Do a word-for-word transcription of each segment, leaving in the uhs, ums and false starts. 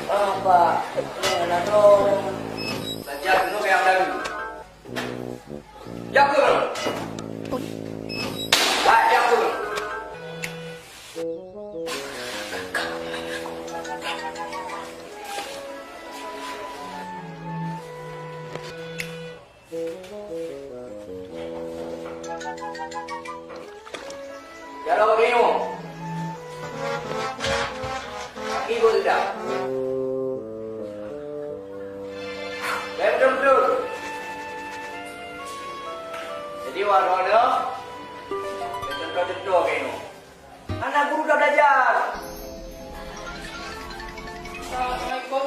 Apa? Nyoe na droe. Belajar keunoe keu nyang lalu. Jak keunoe. Hai, jak keunoe. Jalan bak keunoe. Kaki buet teudak. Bèk beutôi-beutôi. Jadi, awak droeneuh, bèk cuntoh-cuntoh keunoe. Hana guru dak belajar. Assalamualaikum.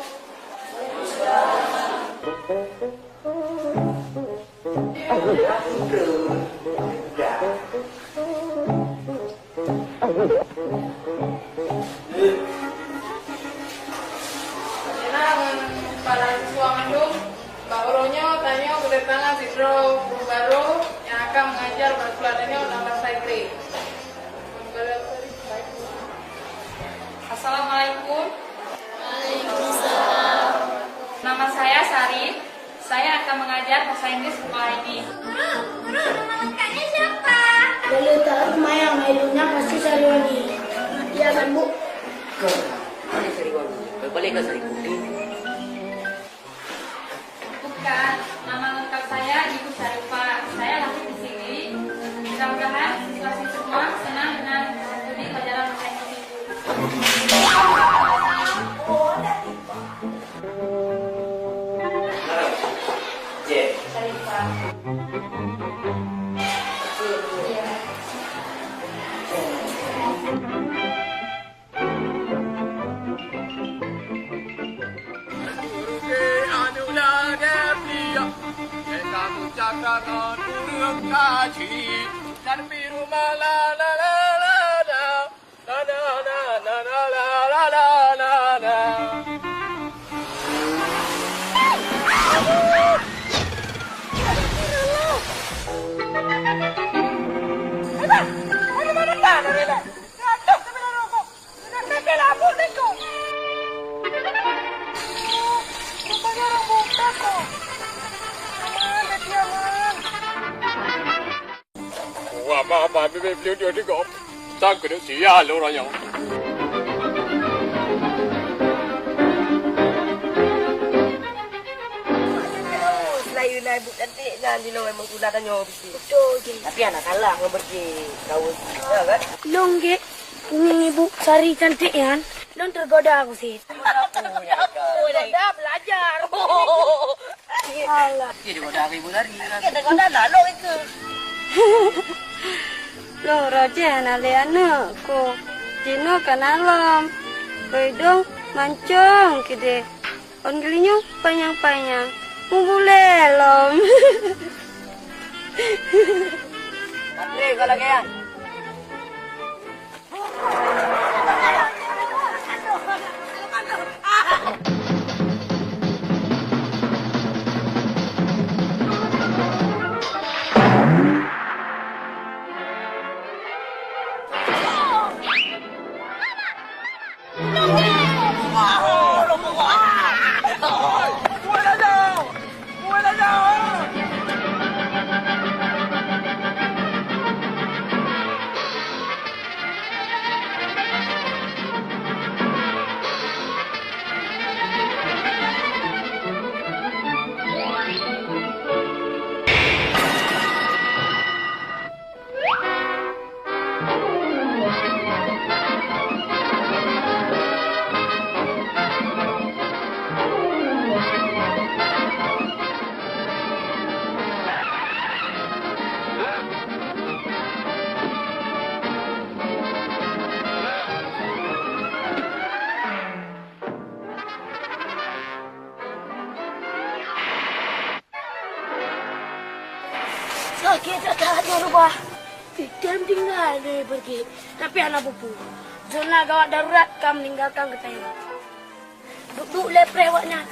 Nyoe ngon para siswa mandum, bak uroe nyoe tanyoe kedatangan sidroe guru baru nyang akan mengajar bak sikula tanyoe dalam bahasa Inggris. Assalamualaikum. Waalaikumsalam. Nama saya Sari. Saya akan mengajar bahasa Inggris sekolah ini. Guru, guru, nama lengkapnya siapa? Kalau tahu Mayang, ilmunya pasti Sariwani. Iya kan, Bu? Bukan, bukan Sariwani. Balik ke Sari Putih. Bukan, nama lengkap saya Ibu Syarifah. Saya lahir di sini. Mudah-mudahan siswa-siswi semua senang dengan mengikuti pelajaran bahasa Inggris Ibu. Wah, bah, bah, bibit beliau dia digop. Sang keuneuk sia lôn roh nyoe. Selain ibu cantik nyan di luar memang udah tanya bisi. Betul je. Tapi anak salah ngon berje kawan. Ya kan? Long ge. Ini ibu Sari cantik kan? Lôn tergoda aku sih. Tergoda belajar. Alah. Iya, tergoda aku ibu Sari kan. Iya, tergoda nak lo itu. Lo roja anak le anak ko. Jino kan alam. Hidung mancung kide. Ôn geulinyueng panyang-panyang. Mubulée lom. Patri, kalau gaya. Oke, tak tahan ya, rubah. Item tinggal di pergi. Tapi anak pupu. Zona gawat darurat kam meninggalkan kita ini. Duduk lepre awaknya.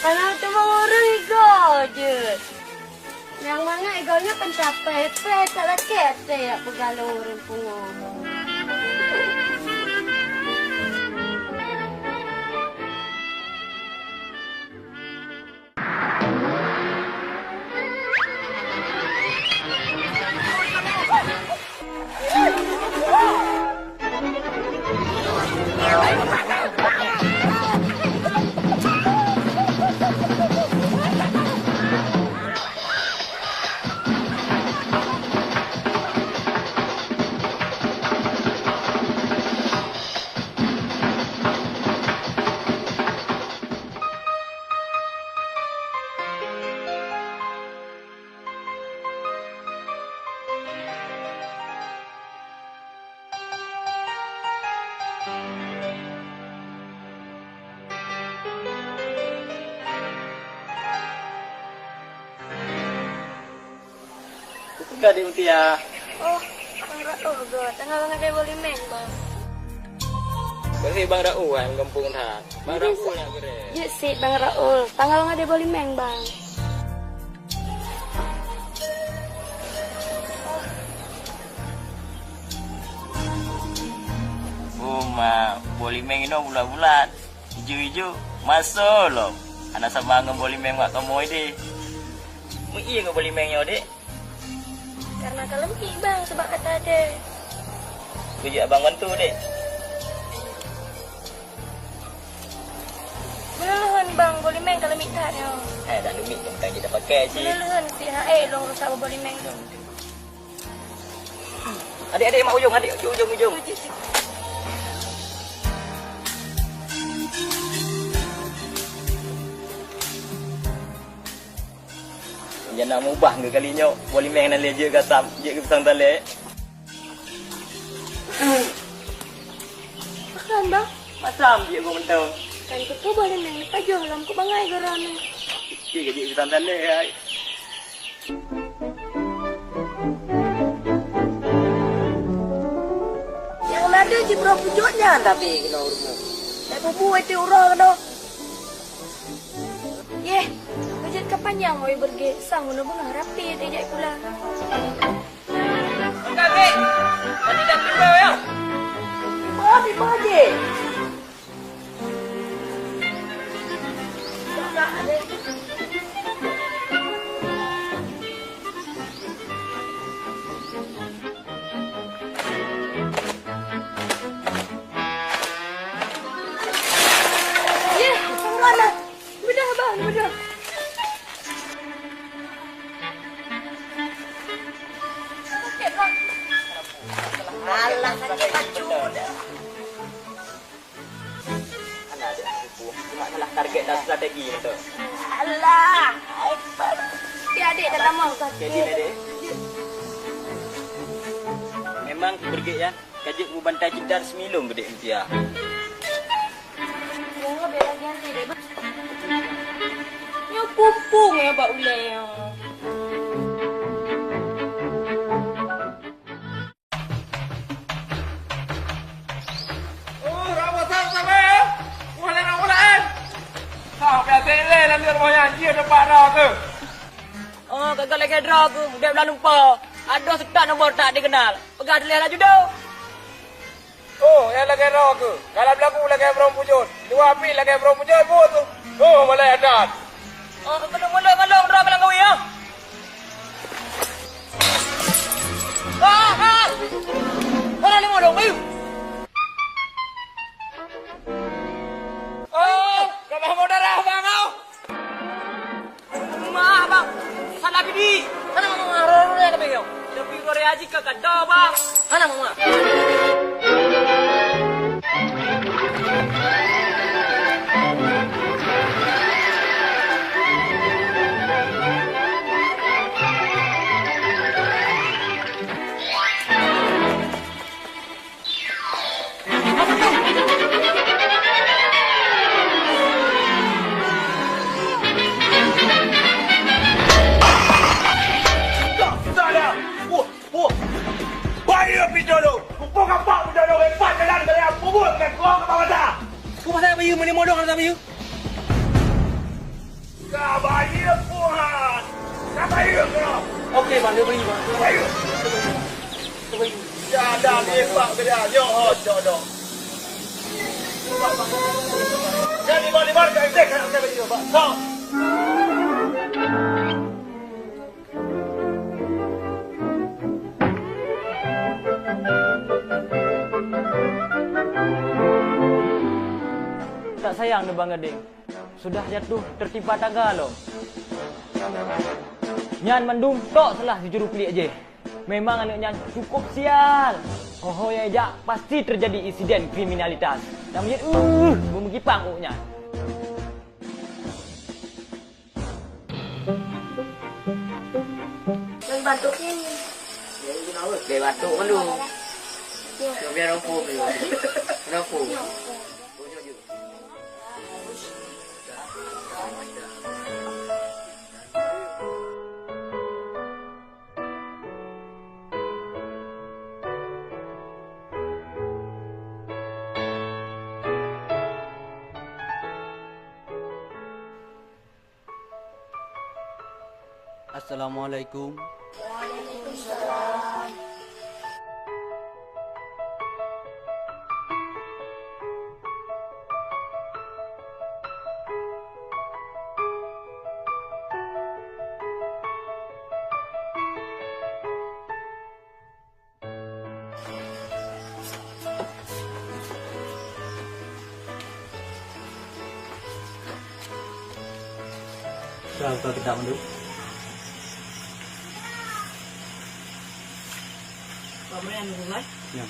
Alah, teuma ureueng igoe jeuet. Nyang mangat igoe nyoe kan capée, peh that lakée até jak peugah lôn ureueng pungo. Buka di Mutia. Oh, Bang Raul, go. Tangah bangai deh boh limeng, Bang. Beri Bang Raul kan gampông that. Bang Raul nak beri. Jeuet sit, Bang Raul. Tangah bangai deh boh limeng, Bang. Oh, ma, boh limeng inoe bulat-bulat, ijo-ijo, maso lom. Hana sama ngon boh limeng wak kamoe deh. Meuié ngon boh limeng nyoe, Dek? Karena ka leumiek, Bang, sebab kata deh. Kujak abang bantu, Dek. Meuleuleuen, Bang, boh limeng ka leumiek that nyoe. Eh, dah leumiek, bukan kita pakai cit. Meuleuleuen, si Hae lôn rusak boh limeng tu. Adik-adik, mak ujong, adik, ujong, ujong, ujong. Nyang na mubah ngon kali nyoe, boh limeng nan lé jeuet gasam, jeuet geupeusang talé. Makan, Bang. Masam jeuet geupeusang. Kan keu boh limeng pajoh lom keu bangai geuron. Ih, jeuet geupeusang talé, ai. Nyang na deuh jibroe pujot nyan tapi keunoe rumoh. Lai bubu itu uroe keunoe. Yeh, bajét ka panyang wai beureuguek, sang uneue beungoh rapi teuh jai pulang. Enggak, Dek. Tadi dah tiba, ya? Tiba, tiba, Dek. Yeh, peue na? Beudôh, Bang, beudôh. Alah, sakét bacut. Alah, adik, aku cuma salah target dan strategi tu. Alah, ai, peuh. Okey, adik, dah lama. Jadi, adik. Memang keu beureuguek, ya. Ka jeuet mubantai cit that seumilong geude Mutia. Nyoe pupung ya bak ulèe nyoe. Oh, rawa sang sabai, eh. Wah, lé rawa laén. Sampai até ilèe lam rumoh nyan, jih teumpat droe keuh. Oh, gagal lagèe droe keuh, udép lam lumpoe. Adoh seutôt nombor tak dikenal. Peugah tuléh laju dong. Oh, nyang lagèe droe keuh. Kalau beulagu lagèe brong pujot. Dua pih lagèe brong pujot, bu tu. Oh, malèe that. Oh, keuneuk mulod ngon lôn droe keulang gawi, ah. Ah, ah. Mana ni modong, ayo. Oh, ka bah mau darah, Bang, oh. Mah, Bang. Salah gidi. Hana mama, roh-roh ya kami yo. Tapi roh ya jika kata, Bang. Hana mama. Ayo, picolo. Kupok apa picolo? Empat jalan dari aku pun, kan kau ke bawah dah. Ku pasal bayu, meulimong dong rasa bayu. Ka bayu puhan. Ka bayu kau. Okey, bang, dia bayu, bang. Bayu. Dia bayu. Dia ada di empat ke dia. Yo, ho, codok. Jadi, bang, di mana? Saya bayu, bang. Kau. Tak sayang neuh Bang Gadeng, sudah jatuh tertimpa tangga lom. Nyan mandum tok salah si juru pliek jih. Memang aneuk nyan cukup sial. Ho-ho nyang jak pasti terjadi insiden kriminalitas. Dan meujeuet, uh, beumeukipang awak nyan. Dari batuk ni. Dari batuk kan tu. Ya. Biar rokok dulu. Rokok. Assalamualaikum. Waalaikumsalam. Ka, ka, kita mandum. Pak Brian, bukan? Ya.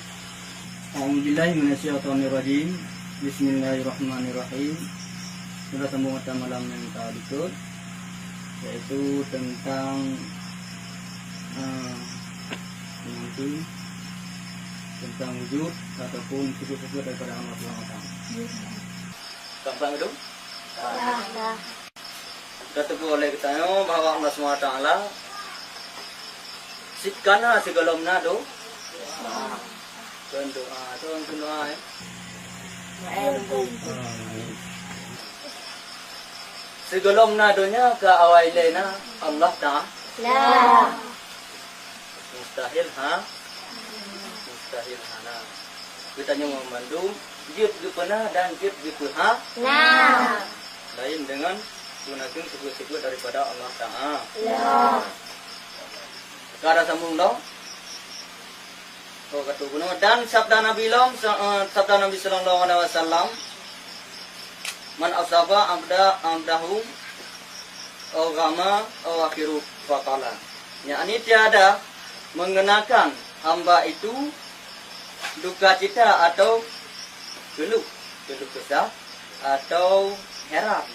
A'udzubillahi minasyaitonirrajim. Bismillahirrahmanirrahim. Kita sambung mata malam yang tadi tu, yaitu tentang, eh, mengaji tentang wujud ataupun sifat-sifat daripada Allah Subhanahu wa Taala. Gampang tu? Dah, dah. Ka teupeue oleh geutanyoe bahwa Allah Subhanahu wa Taala sit kana sigohlom na do-, kheun doa, kheun doa, eh. Sigohlom na donya ka awai lé na Allah Taala. Mustahil, ha? Mustahil hana. Geutanyoe mandum jeuet geupeuna dan jeuet geupeuha. Nah. Laén deungon geunakan sifat-sifat daripada Allah Taala. Nah. Ka sambung dong. Oh, kata guna. Dan sabda Nabi lom, sa-, eh, sabda Nabi sallallahu alaihi wasallam, "Man asaba abda, abdahu, au ghama, au akhiru faqala." Yakni tiada mengenakan hamba itu duka cita atau keluh, keluh kesah atau heran.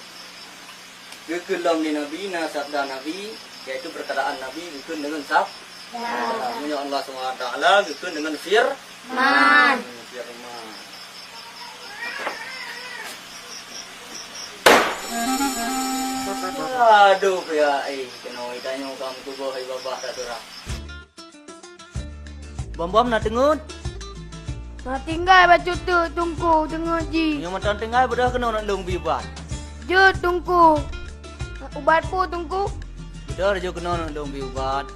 Geukheun lom lé Nabi, na sabda Nabi, yaitu perkataan Nabi geukheun deungon sab-, ya, meunyoe Allah Subhanahu wa Taala geukheun deungon fir-, man. Firman. Aduh, ya, eh, keunoe tanyoe ka meutuboh ié babah that surah. Bom-bom na teungeut? Na tinggai bacut teuk Teungku teungeut jih. Meunyoe mantong tinggai, beudôh keunoe lôn bi ubat. Jeuet Teungku. Ubat peue Teungku? Beudôh jeuet keunoe lôn bi ubat.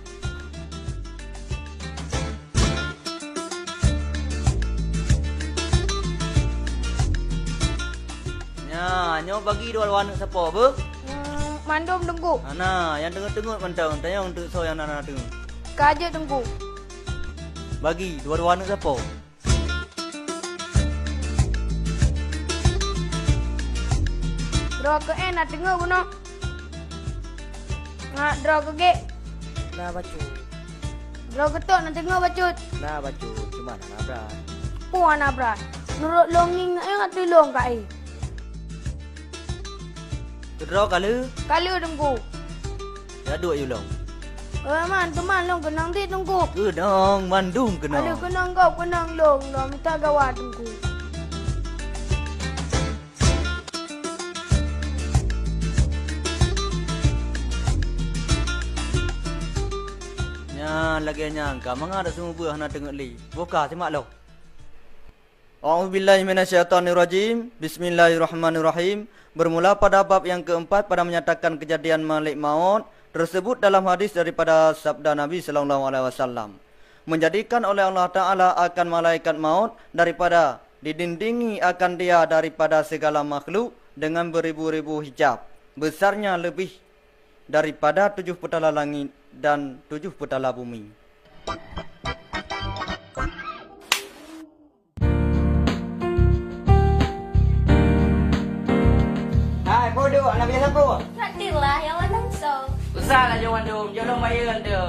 Nyan, nyoe bagi dua-dua aneuk sapo beuh? Hmm, mandum Teungku. Hana, nyang teungeut-teungeut mantong, tanyong teuk soe nyang na, na teungeut. Ka jeuet Teungku. Bagi dua-dua aneuk sapo? Droe keu éh na teungeut bunoe. Ngat droe keu gét. Na bacut. Droe keu tok na teungeut bacut. Na bacut, cuma hana brat. Peue hana brat? Nurot lôn ngieng na nyang ateueh lôn ka éh. Keudroe ka lheueh? Ka lheueh Teungku. Ya duek yue lôn. Eh, man, teuma lôn keunong dit Teungku. Keunong, mandum keunong. Aduh, keunong gob, keunong lôn, lôn mita gawa Teungku. Nyan. Lagée nyan ka mangat seumeubeuet hana teungeut lé. Boh ka simak lom. A'udzubillahi minasyaitonirrajim. Bismillahirrahmanirrahim. Bermula pada bab yang keempat pada menyatakan kejadian Malik Maut, tersebut dalam hadis daripada sabda Nabi sallallahu alaihi wasallam, menjadikan oleh Allah Ta'ala akan malaikat maut daripada didindingi akan dia daripada segala makhluk dengan beribu-ribu hijab, besarnya lebih daripada tujuh peutala langit dan tujuh peutala bumi. Hai, peue duek, hana biasa peue? Nantilah, nyang mandum soe. Usah laju mandum, jok lôn bayeue tu.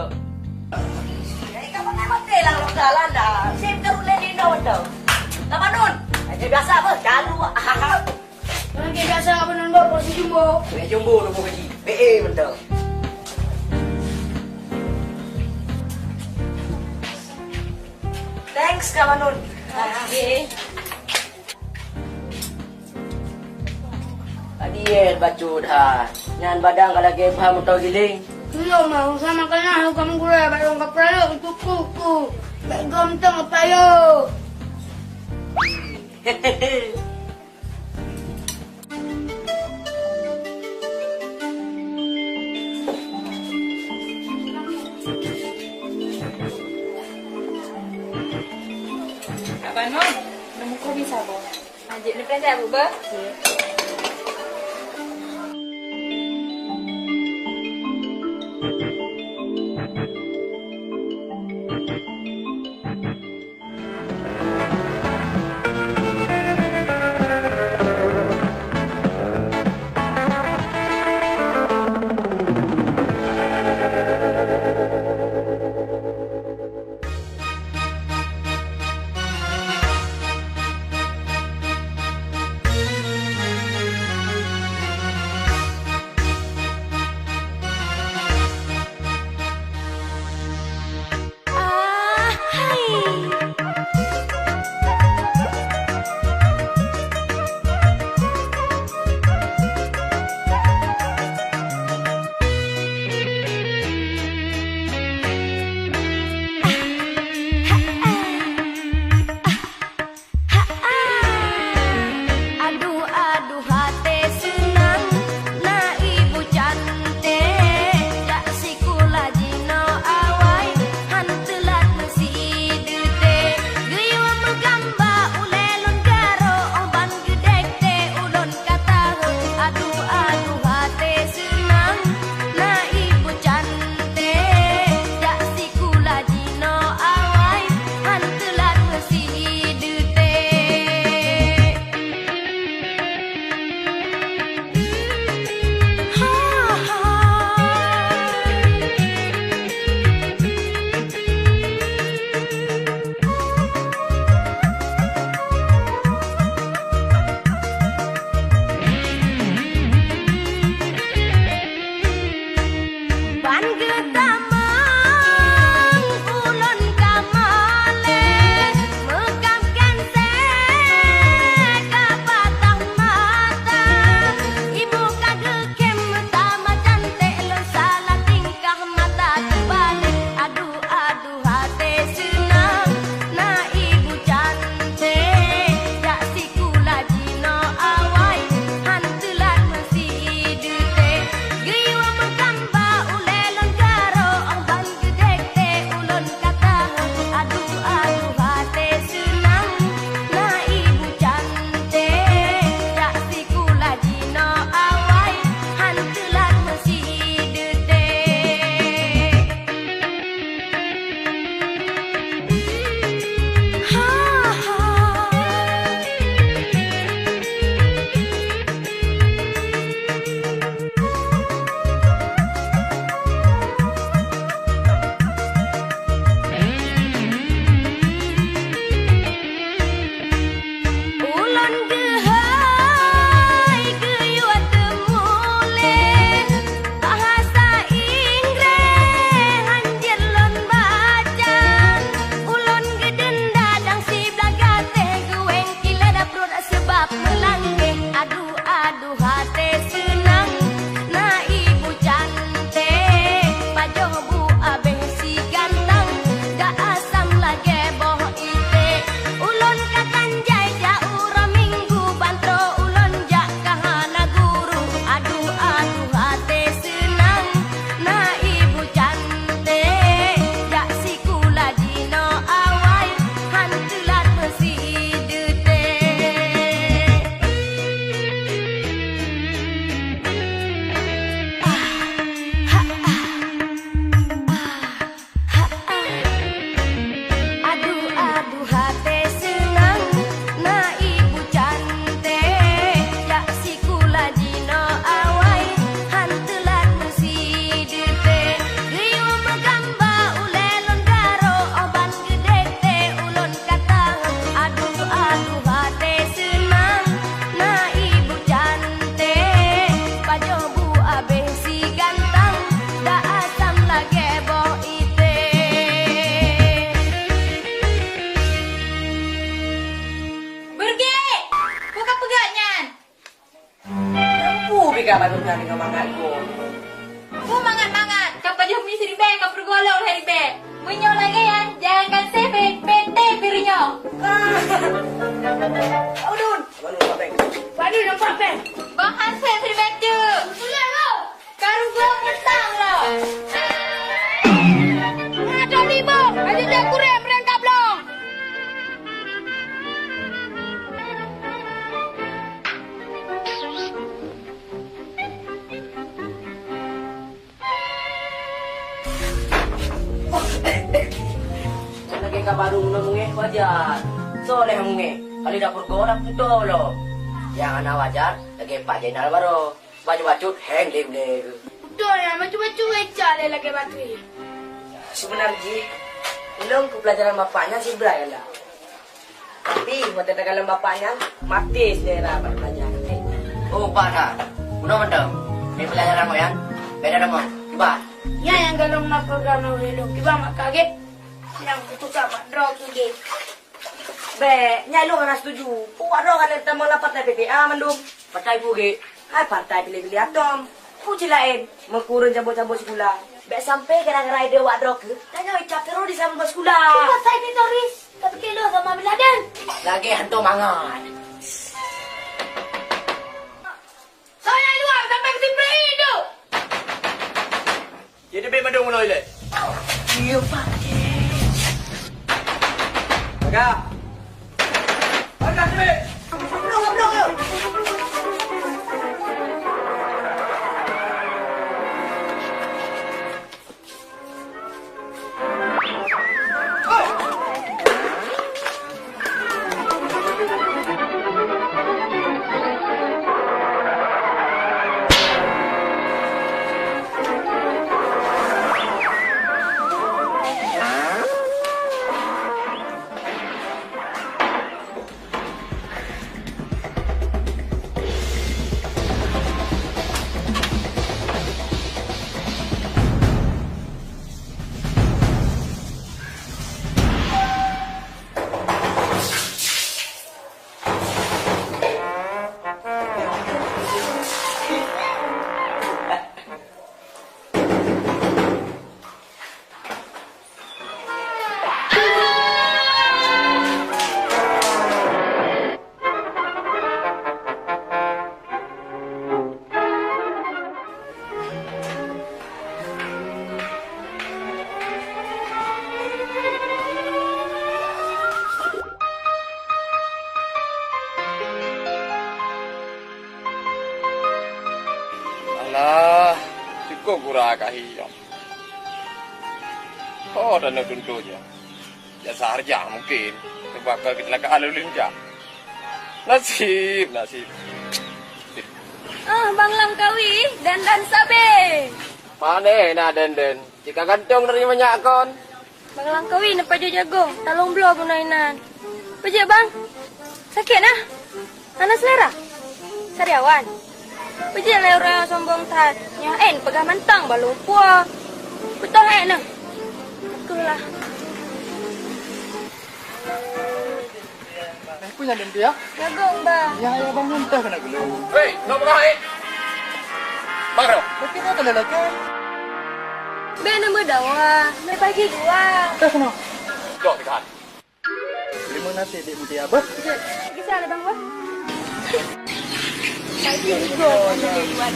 Jadi, kamu nak makai lah, orang jalan dah. Sim terus lagi, no, tu. Lapan nun. Jadi, biasa apa? Calu. Orang biasa apa nun, Bang? Porsi jumbo. Nak jumbo, nombor gaji. B A, mantap. Thanks, Kak Manun. Okey. Adiet bacut hai. Nyan badang ka lagée paham moto giling. Belum, Bang. Sama kena hukam gula, bak lông kapra lông, kuku, ku. Bak gom tong apa yo? Abang Nun, neumuka bisa boh? Lanjut ni pelajar apa, Bah? Ka baru na deungon mangat gua. Peue mangat-mangat, ka pajoh mi siribèe ka peurugoe lôn lhèe ribèe. Meunyoe lagèe nyan, jangankan sèe pète pih runyong. Udun. Bani nampak pèng. Bang Hansèe siribèe teuk. Ka rugoe mantong lom. Adoh libong, ajoh jak kurèe meurangkap lom. Lagèe ka barô meunoe mungèh wajar. Soe lé mungèh? Kali dapur goh dak putôh lom. Nyang hana wajar lagèe Pak Zainal baroe. Bacut-bacut hèng lé ulèe. Putôh nyan bacut-bacut éca lé lagèe batri. Seubeuna jih, lôn keu peulajaran bapak nyan siblah ganda. Tapi, watèe takalon bapak nyan, maté seulera bak pelajaran. Oh, Pak, na. Bunoe mantong. Di pelajaran awak nyan, beda nama. Cuba. Nyan nyang golom na program na ulèe lôn. Cuba mak kaget. Nyang kutuka bak droe keu gé. Bèk, nyan lôn hana setuju. Awak droe ka lheueh tamong lam partai P P A mandum. Partai peue gé? Hai partai piléh-piléh atong. Peue cit laén, meukureueng cabot-cabot sikula. Bèk sampai gara-gara ide awak droe keuh, tanyoe icap teroris lam sikula. Partai teroris. Tapi kilo sama Bin Laden. Lagèe hantu mangat. Soe nyang luwa sampai keusiplih tu? Jadi bèk mandum unoe ilèe. Iya, Pak. Jaga. Jaga sini. Alah, cukôp gura ka hiong. Ho tanyoe tuntot nyoe. Jasa hareuja mungken, teubakeu keuteunakaan lalu lintas. Nasib, nasib. Ah, Bang Langkawi, dandan sabe. Pane na dandan? Cit ka gantong dari manyak kon. Bang Langkawi neupajoh jagong, talong bloe bunoe inan. Peue jeuet, Bang? Sakét na? Hana seulera? Sariawan. Peue jeuet lé ureueng nyang sombong that. Nyoe en peugah mantong bak lôn puwoe. Beutôi eh nyoe. Keulah. Eh, peue nyan, Dempia? Jagong, Bang. Nyang ayah Bang nyan teuh keuneuk geulong. Hei, kau peugah, eh? Barô. Bukit apa lelaki? Bèk na meudawa, na bagi dua. Teuh keunoe. Jok, dikhan. Terima kasih, Dek Mutia, bah. Jeuet, gisa lé Bang, bah. Bagi dua, na lé dua.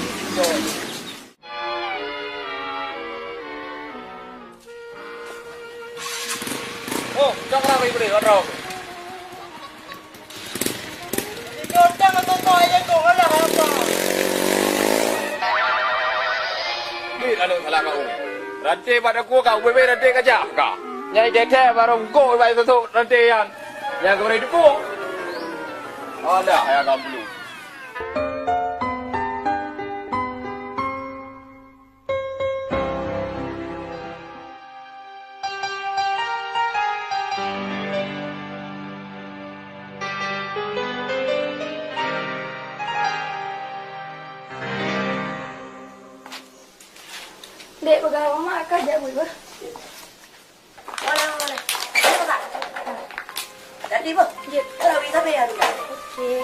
Oh, cok rami beri, orang. Ikot tang atau tak, ya, kau alah apa? Bit aneuk salah kau. Ranté bak daku kau, ubé-bé ranté kajak ka. Nyai tètè barô gok bak sosok ranté nyan. Nyang keubeuré teupeue. Alah, ya kau bulu. Dek, peugah mak ka jak bui beuh. Boleh, boleh. Boleh, Pak. Jadi, Bu. Jeuet. Kalau bisa, biar. Oke.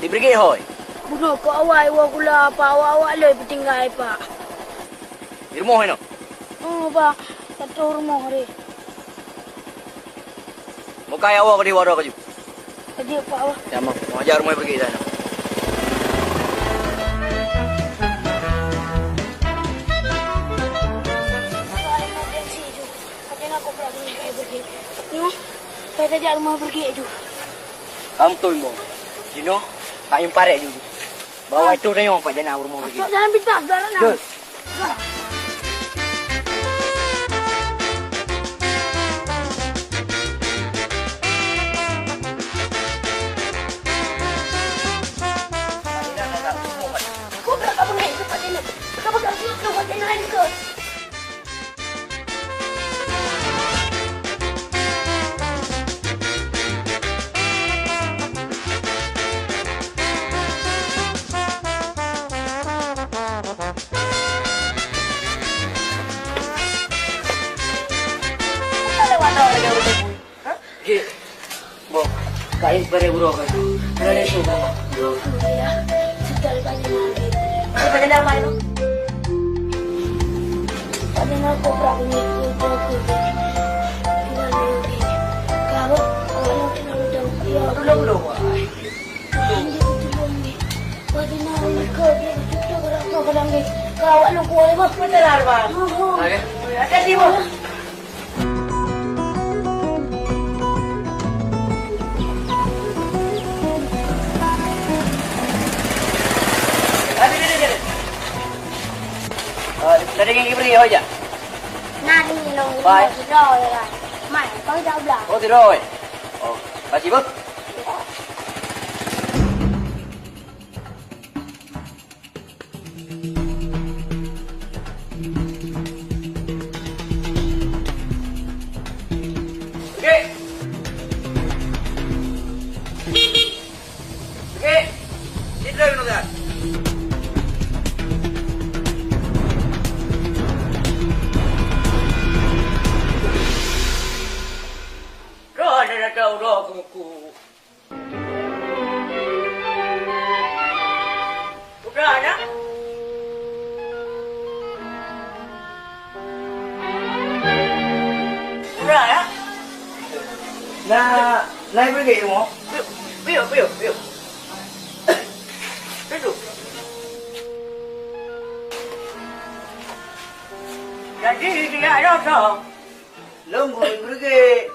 Di Brigit hôi. Bunoe keu awai woe gula, Pak, awak-awak le peutinggai, Pak. Di rumoh inoe? Oh, Pak, ka troh rumoh deh. Muka ya Allah, kadi wara kaju. Kadi apa, Pak? Ya, mau. Mau ajar rumah pergi sana. Pak, emergency ju. Kata nak kopra ni kai pergi. Nyoh, saya tajak rumah pergi ju. Kamu tu, Imbong. Jinoh, tak imparek ju. Bawa itu tengok Pak Jana rumah pergi. Pak, jangan pintar, saudara nak. Good. Gek. Boh, kain sebarang uroe kan. Ada ada tu kan. Duh, ya. Sudah banyak lagi. Apa kena apa itu? Pada nak kopra ni, kopra ni. Gimana lagi? Kalau orang yang kena udah, ya. Belum, belum, wah. Tuhan, dia betul ni. Pada nak mereka, dia betul-betul orang tu kadang ni. Kau awak nak kuat, Bang. Betul lah, Bang. Oh, oh. Okey. Hati-hati, Bang. Tadi ngieng bri ho jak? Nah, ni lo. Bai. Sidroe ya lah. Mai, kau jak belah. Oh, sidroe. Oh, kasih, Bang. Okey. Okey. Sini dulu, Nuzar. Roh ada datang, roh ke muka. Udah ya? Udah ya? Nah, naik pergi, Mo? Piu, piu, piu, piu. Duduk. Jadi, dia ada tak? Lôn guru ibeureuguek.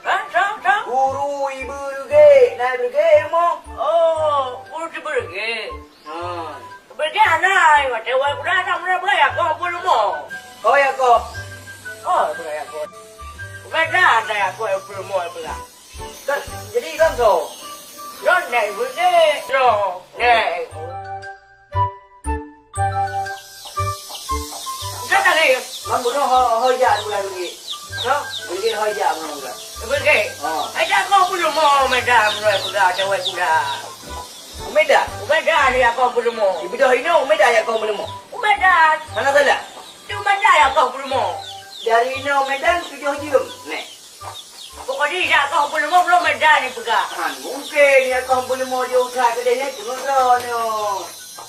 Hah? Soe? Soe? Guru ibeureuguek. Na ibeureuguek ilmu? Oh, guru ibeureuguek. Ha. Ibeureuguek hana, watèe awai kuda hana meunan peugah, "Ya koh peuleumô." Oh, ya koh. Oh, peugah ya koh. Peugah dah, dah ya koh peuleumô peugah. Kan, jadi kan soe? Lôn nèk ibeureuguek. Lôn nèk. Ka tadi. Lam bunoe ho, ho jak bulan Bugik. Soe? Bugik ho jak bunoe bulan. Bugik? Ha. Ai jak kong peuleumô meudan bunoe peugah cawai kuda. Medan? Medan jak kong peuleumô. Di beudôh inoe Medan jak kong peuleumô? Medan. Hana salah? Di Medan jak kong peuleumô. Dari inoe Medan tujoh jeuem. Neh. Pokok jih jak kong peuleumô, belom Medan jipeugah. Han mungken jak kong peuleumô jiôh that keudeh nyan, teungoh droeneuh.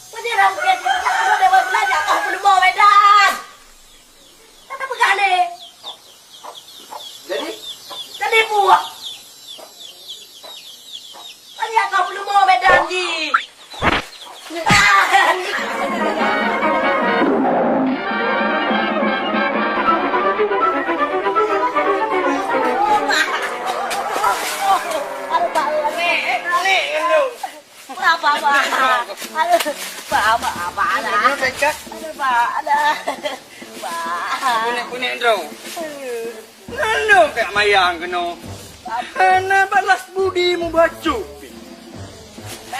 Peue jih lam keudeh jipeugah, adoe dewa gula jak kong peuleumô Medan. Ka tapeugah lé. Jadi? Jadi buah. Kan jak kong peuleumô Medan jih. Aduh, Pak, aduh. Apa, Pak? Aduh, Pak, apa, apa, aduh. Aduh, Pak, aduh. Pak. Kunek-kunek droe. Ngon lôn pih mayang keunoe. Hana balas budi mubacut pih.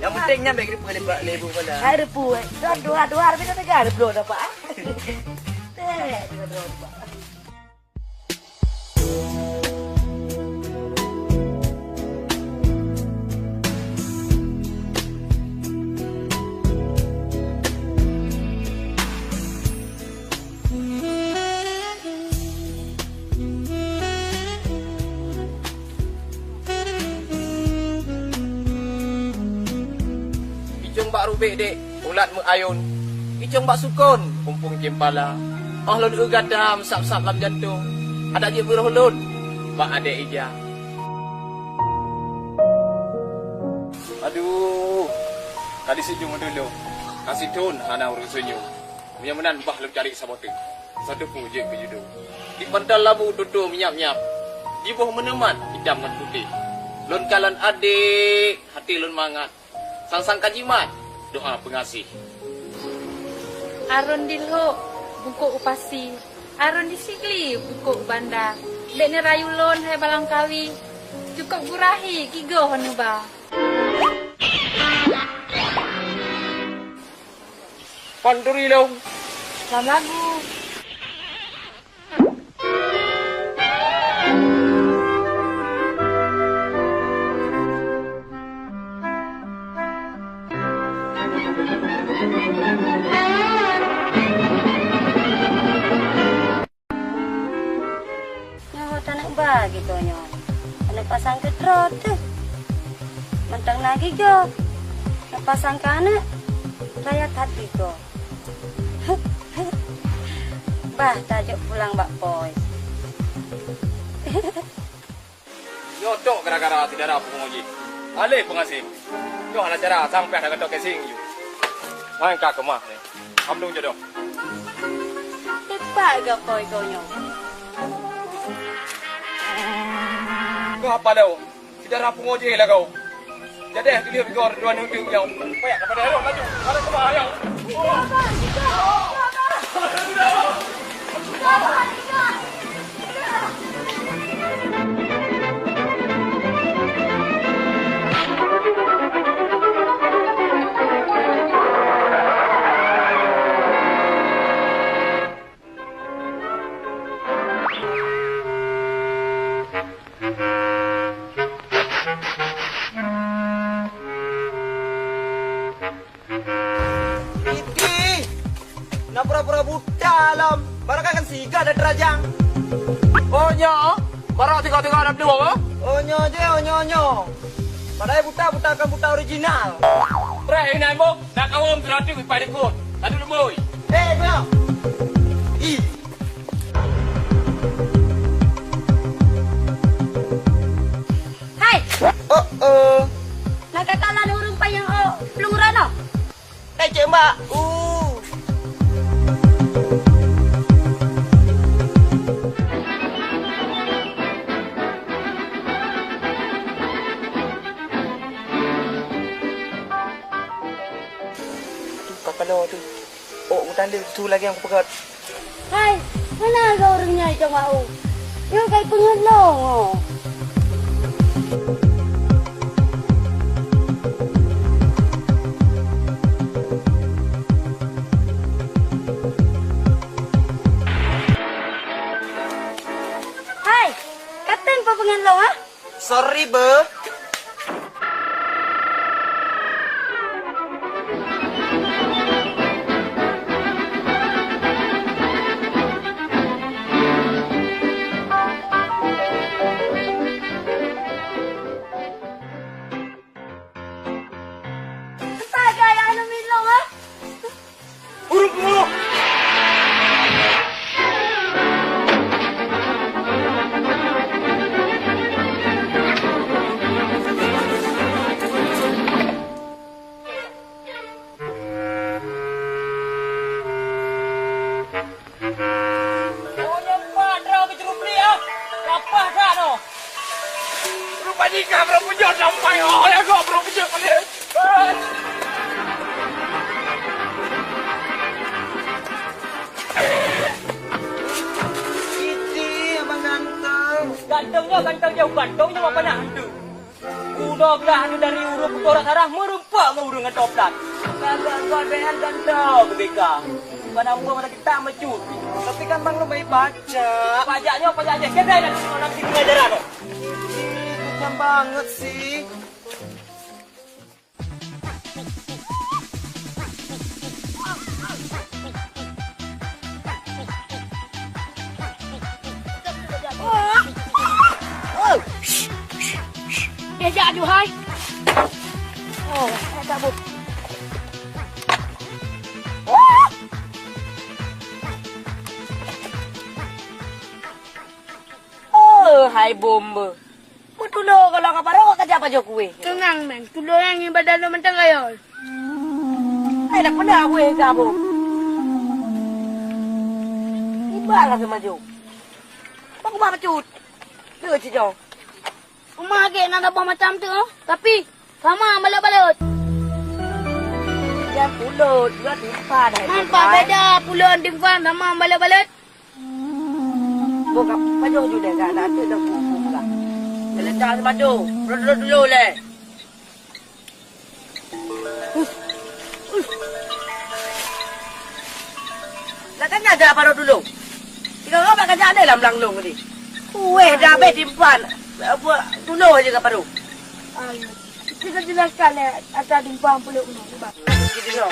Nyang penting nyan bèk geureupeue lé Pak, lé Bu Bala. Hai reupue. Dua, dua, dua, tapi tak tegar, belum dapat, ah. Eh, dua, dua, dua. Icong bak rubek dek, ulat meuayôn. Icong bak sukon, pumpung cempala. Óh lôn eu gata meusab-sab lam jantông, adak jeuet beuroh lôn bak adek ija. Aduh, ka disijueng dulu, ka sithon hana ureueng senyum. Meunyoe meunan bah lôn cari saboh teuk, sateupeu jeuet keu judo. Di pantal labu tutoe meunyab-nyab, jiboh meuneuman itam ngon putéh. Lôn kalon adek, até lôn mangat. Sang-sang ka jimat doa peungaséh. Arôn di Lhok bungkôk u pasi, arôn di Sigli bungkôk u banda. Bèk neurayu lôn hai Balangkawi, cukôp gurahi gigoh neuba. Pan turi lôn. Lam lagu. Nyoe taneuk ba gigoe nyoe. Taneuk pasang keu droe teuh. Mantong na gigoe. Neupasang keu aneuk, rayeuk that gigoe. Bah tajok pulang bak pôi. Nyoe tok gara-gara si dara pungo jih. Aleh peungaséh. Nyoe hana cara sampai hana geutôk casing ju. Mangka keumah ni. Am dong jodoh. Tepat geuh pôi geuh nyoe. Keuh apa leu? Si dara pungo jih lagoe. Jadeh tuléh bigor dua nunjuk nyoe. Payah kepada ayah laju. Ada keumah ayah. Ibi, na pura-pura buta lom. Barangkakan siga ada terajang. Oh nyoe, barang tiga-tiga ada dua, oh? Oh nyoe je, oh nyoe nyoe. Padahai buta, buta kan buta original. Preh inan boh, nak kawom seratus ipai dikut. Tadu lembui. Eh, bro. Ih. Hai! Oh, oh. Nak kata lan ureueng payang oh, pelungguran oh. Eh, Cek Mbak. Uh. Tan lé tu lagèe nyang kupeugah. Hai, hana lôn ureueng nyan i teumawö. Nyoe ka ipeungeut lôn, oh. Hai, ka tem peungeut lôn, ah? Sorry, beuh. Entah gaya anu milong, ah. Ureueng pungo! Oh, nyan pat droe keuceureumplik, ah. Lapah that, noh. Rupajih ka brok beujeuet sampai, oh, ya, kok brok beujeuet balik. Idih, abang ganteng. Ganteng nyoe, ganteng jauh, ganteng nyoe apa nak hantu? Uroe glah anu dari ureueng putôh rak sarah meureumpok ngon ureueng ngon toplat. Gagak gobnyan ganteng beubeka. Bukan ambo mata kita mecut. Tapi kan bang lôn baik baca. Pajak nyoe, pajak jih. Kedai nak tengok nak sini ajaran tu. Ih, kejam banget sih. Diajak aduhai. Oh, eh, tak bu. Oh, hai bombe. Meutulo kalau ka parok ka jak pajoh kueh. Teunang, Meng. Tulo nyang ibadah lôn mantong kayol. Hai, dak peuna kueh ka, Bom. Ibalah seumajoh. Bang ubah bacut. Leuet sijoe. Uma gek na saboh macam tu, oh. Tapi sama balot-balot. Dia pulut, dia timpah dah. Nampak beda pulut timpah sama balot-balot. Boh ka pajoh ju deh, ka na teuk dah kuku ka. Letak sepatu, rot-rot dulu leh. Lah kan ada apa dulu? Tiga orang bak kajak ada lam belang long tadi. Weh, dah habis simpan. Buat dulu aja kat paru. Ayo. Kita jelaskan leh, ada timpang peluk ni. Gitu.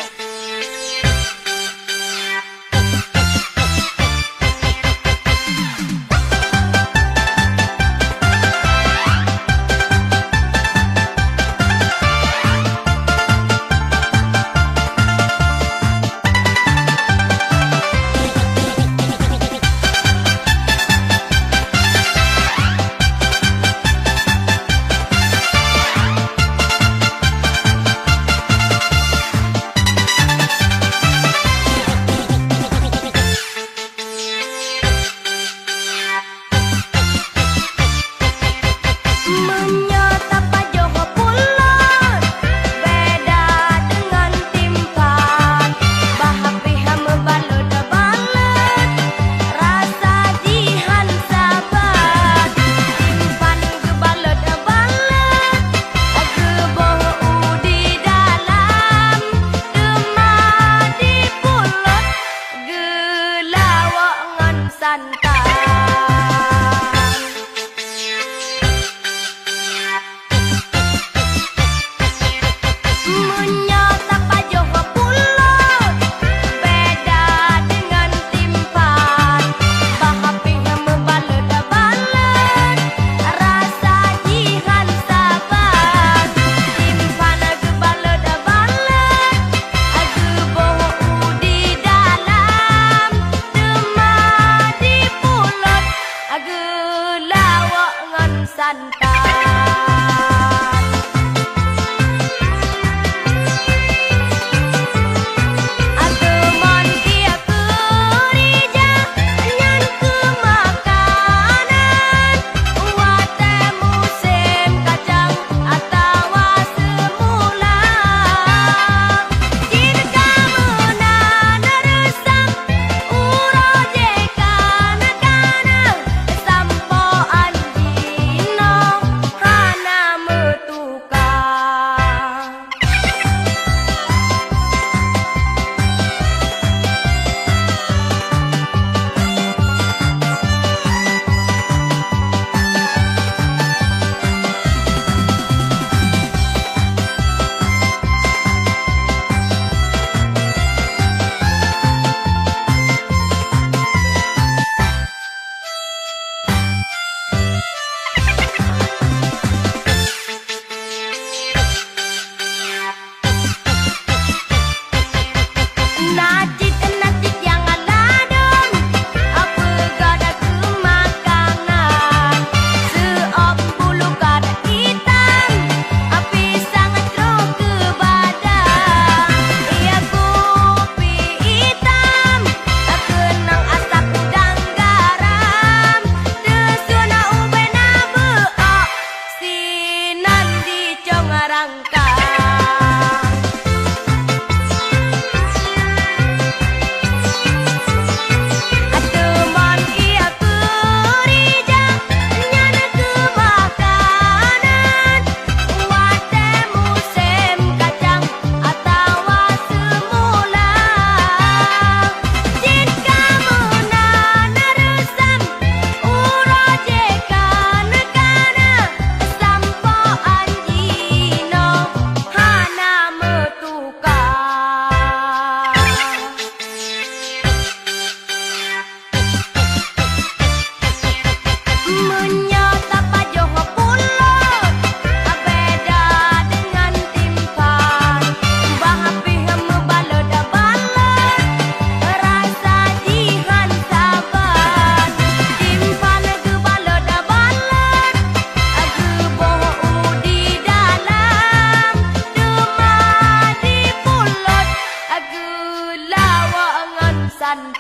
Assalamualaikum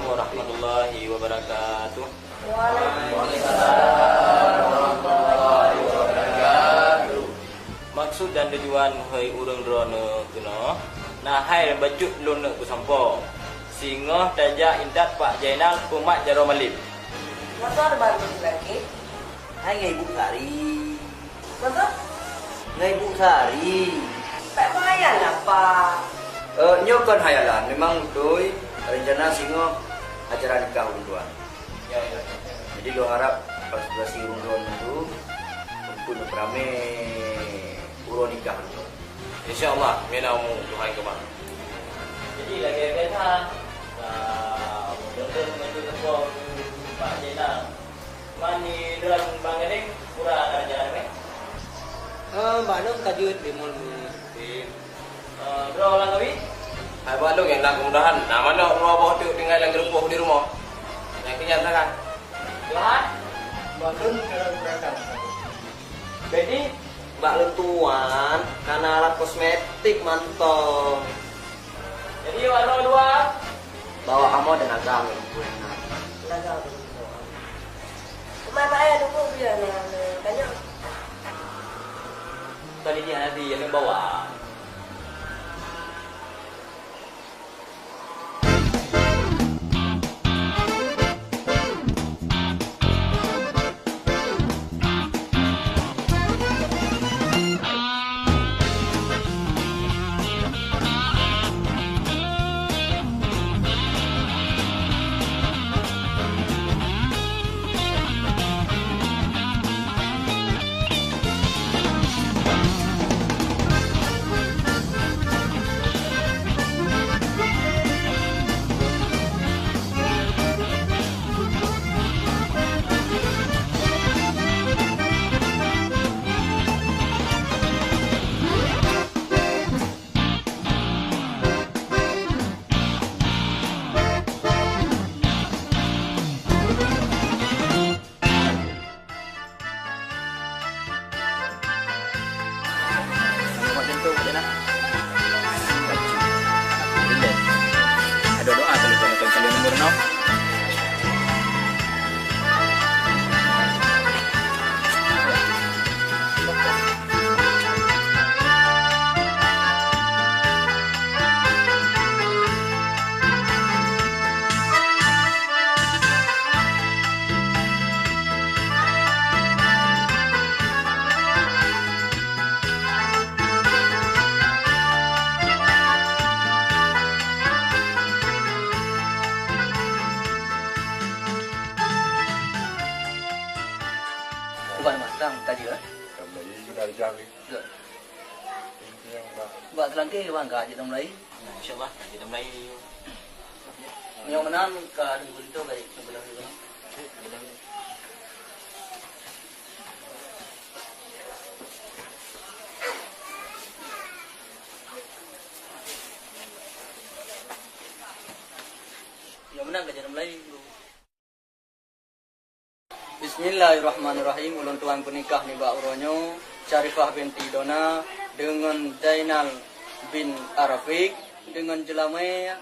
warahmatullahi wabarakatuh. Waalaikumsalam warahmatullahi wabarakatuh. Maksud dan tujuan hai ureuëng droeneuh keunoe, na hai bacut lôn neuk peusampoe. Singoh tajak intat Pak Jainal peumat jaroe malem. Masa ada baru lagi? Hai ngon Ibu Sari. Masa? Ngon Ibu Sari. Tak payah lah, Pak. Eh, nyoe kon hayalan, memang beutôi rencana singoh acara nikah ulôn tuan. Ya, ya, ya. Jadi lôn harap partisipasi ureuëng droeneuh tu untuk neupeuramé uroe nikah ulôn tuan. Insya Allah, mina umu Tuhan keumah. Jadi lagée biasa, ah, lôn ngon teungku Pak Jenal. Mani droen Bang Gadeng, pura ka raja ramé. Eh, Bang Long ka jeuet di mall meuti. Eh, droe Bang Gawi? Hai Bang Long, nyang na keumudahan. Na manok dua boh teuk tinggai lam geureupoh di rumoh. Nyang keunyan sagai. Tuhan? Bang Long dalam gerakan. Jadi, bak lôn tuan, ka na alat kosmetik mantong. Jadi, waro dua. Bawa kamoe dan agam yang pun. Agam. Umai mak ayah dukung dia ni, tanya. Tadi dia nanti yang bawa. Nampak macam tu, Mak Zainal. Baca. Alhamdulillah. Ada doa kalau tuan datang kali nombor enam. Ubat matang tadi, eh? Kami sudah jari. Betul. Bak seulangké, Bang, ka jeuet mulai. Insya Allah, ka jeuet mulai. Nyang meunan ka dua puluh lima kali, dua puluh lima. Nyang meunan ka jeuet mulai. Bismillahirrahmanirrahim. Ulôn tuan peunikah nibak uroe nyoe, Syarifah binti Dona deungon Zainal bin Arafik deungon jeulamé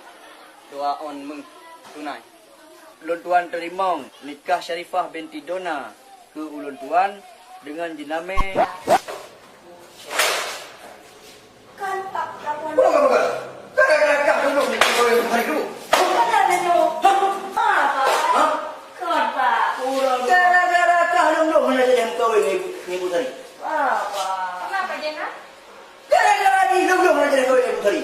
dua ôn meuh tunai. Ulôn tuan teurimong nikah Syarifah binti Dona keu ulôn tuan deungon jeulamé. Kan tak lakukan. Bukan, bukan. Gara-gara kah dulu ni, kau yang hari dulu. Bukan ada nyawa. Hah? Apa? Hah? Kan tak kurang. Gara-gara kah dulu mana jadi kau ini, ni Ibu tadi. Apa? Kenapa, Jenal? Gara-gara dia dulu mana jadi kau ini, Ibu tadi.